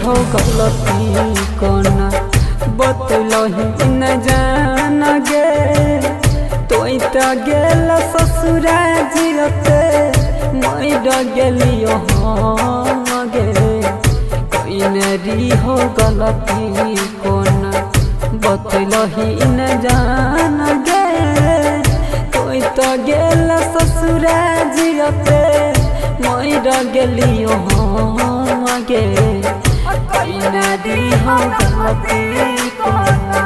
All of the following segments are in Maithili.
हो गलती कोना बतलही न जान गे। तोय त गेल ससुरा जियते मर गेलियो हम गे। कइने हो गलती कोना बतलही न जान गे। तोय त गेल ससुरा जियते मर गेलियो हम गे। कइने हो गलती कोना।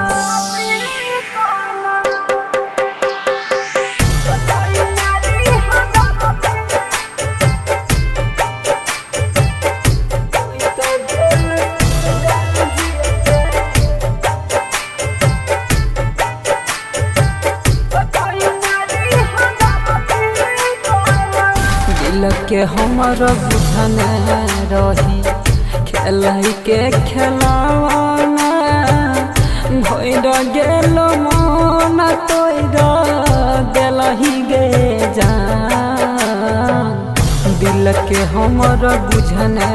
दिल के हमर बुझने रही खेल के खेलवाना भइर गेल मन तोर देलही गे जान। दिल के हमर बुझने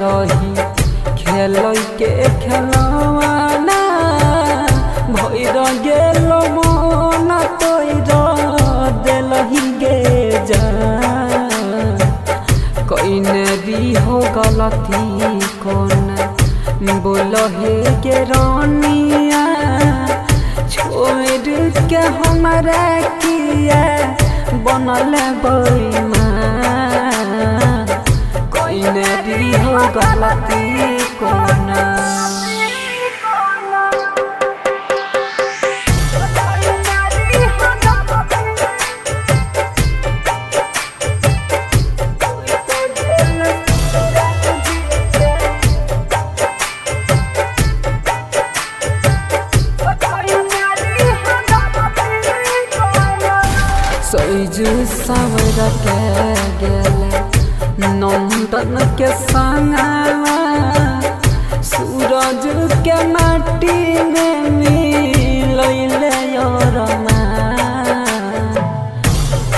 रही खेल के खेलवाना भइर गेल मन तोर देलही गे जान। कइने हो गलती कोन बोल हे के रानिया छोड़ के हमरा किया बनल बेईमान। कइने हो गलती कोन। सैजू सावर के गेल नंदन के संगवा सूरज के माटी में मिलैले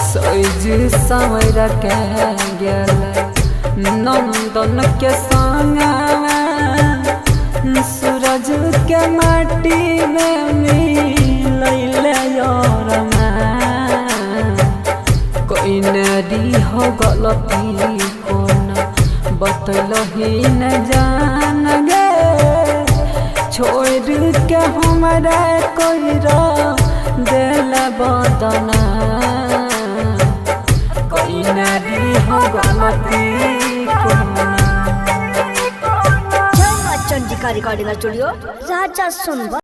सैजू सावर के गेल नंदन के संगवा सूरज के माटी में मिलैले कइने हो गलती कोन बतलही न जान गे। छोड़ के हमरा कोइर देल बदना। कइने हो गलती कोन। जय मां चंडिका रिकॉर्डिंग स्टूडियो राजा सुनवा।